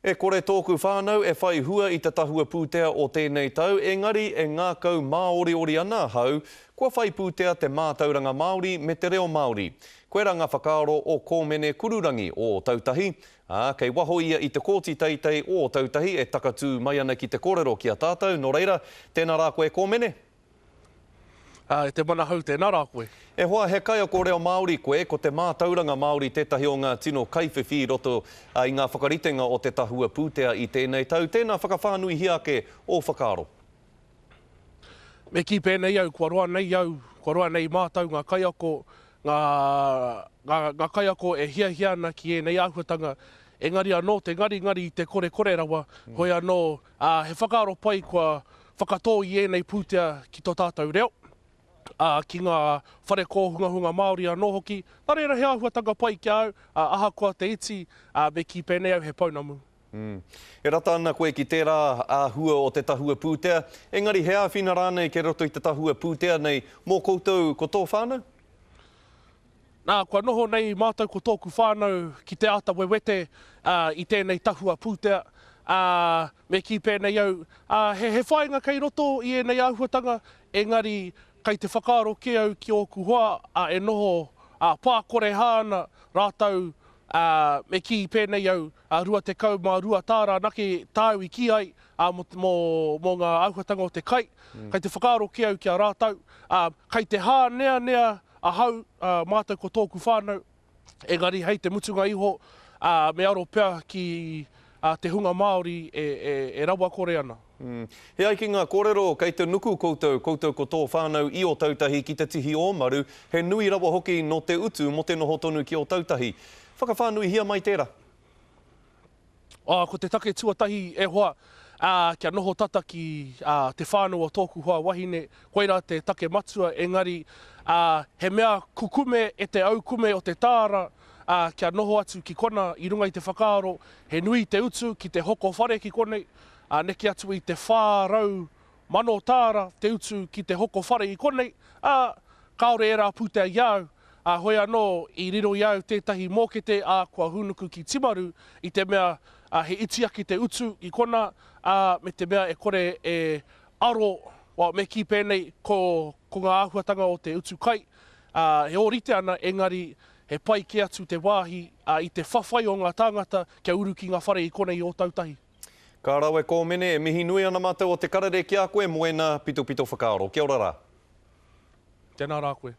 E kore tōku whānau e whai hua i te tahua pūtea o tēnei tau, engari e ngākau māoriori ana ahau kua whai pūtea te mātauranga Māori me te reo Māori. Koirā ngā whakaaro o Kōmene Kururangi o Ōtautahi, ā, kei waho ia i te Kōti Teitei o Ōtautahi e takatū mai ana ki te kōrero ki a tātou, nō reira, tēnā rā koe Kōmene. Ā, e te Manahau, tēnā rā koe. E hoa, he kaiako reo Māori koe, ko te mātauranga Māori tētahi o ngā tino kaiwhiwhi i roto i ngā whakaritenga o te tahua pūtea i tēnei tau. Tēnā whakawhānuihia ake ō whakaaro. Me kī pēnei au, kua roa nei au, kua roa nei mātou ngā kaiako, ngā, ngā, ngā kaiako e hiahia ana ki ēnei āhuatanga, engari anō te ngaringari i te korekore rawa, hoi anō, ā, he whakaaro pai kua whakatō i ēnei pūtea ki tō tātou reo, ā, ki ngā whare kōhungahunga Māori anō hoki. Nā reira he āhuatanga pai ki a au, ā, ahakoa te iti, ā, me kī pēnei au he pounamu. Mm. E rata ana koe ki tērā āhua o te tahua pūtea, engari he āwhina rānei kei roto i te tahua pūtea nei mō koutou ko tō whānau? Nā, kua noho nei mātou ko tōku whānau ki te āta wewete i tēnei tahua pūtea, ā, me kī pēnei au, ā, he, he whāinga kei roto i ēnei āhuatanga, engari kei te whakaaro kē au ki ōku hoa, ā, e noho, ā, pākorehā ana rātou, ā, me kī pēnei au, ā, 22 tāra anake tāu i kī ai, ā, mō, mō, mō ngā āhuatanga o te kai, kei te whakaaro kē au ki a rātou, ā, kei te hāneanea Ahau, ā, mātou ko tōku whānau, engari hei te mutunga iho, ā, me aro pea ki, ā, te hunga Māori e, e, e rawakore ana. He ai ki ngā kōrero, kei te nuku koutou, koutou ko tō whānau i Ōtautahi ki te tihi o Maru, he nui rawa hoki nō te utu mō te noho tonu ki Ōtautahi. Whakawhānuihia mai tērā. Ā, ko te take tuatahi e hoa, ā, kia noho tata ki, ā, te whānau o tōku hoa wahine, koirā te take matua, engari, ā, he mea kukume e te aukume o te tāra, ā, kia noho atu ki kona i runga i te whakaaro, he nui te utu ki te hoko whare ki konei, ā, neke atu i te 400 tāra te utu ki te hoko whare i konei, ā, kāore ērā pūtea i a au, Ā, hoi anō, i riro i a au tētahi mōkete, ā, kua hūnuku ki Timaru, i te mea, ā, he iti ake te utu i konā, ā, me te mea e kore e aro, well, me kī pēnei, ko, ko ngā āhuatanga o te utu kai, ā, he ōrite ana, engari, he pai kē atu te wāhi, ā, i te whawhai o ngā tāngata kia uru ki ngā whare i konei i Ōtautahi. Ka rawe Kōmene, e mihi nui ana mātou o Te Karere ki a koe mō ēnā pitopito whakaaro. Kia ora rā. Tēnā rā koe.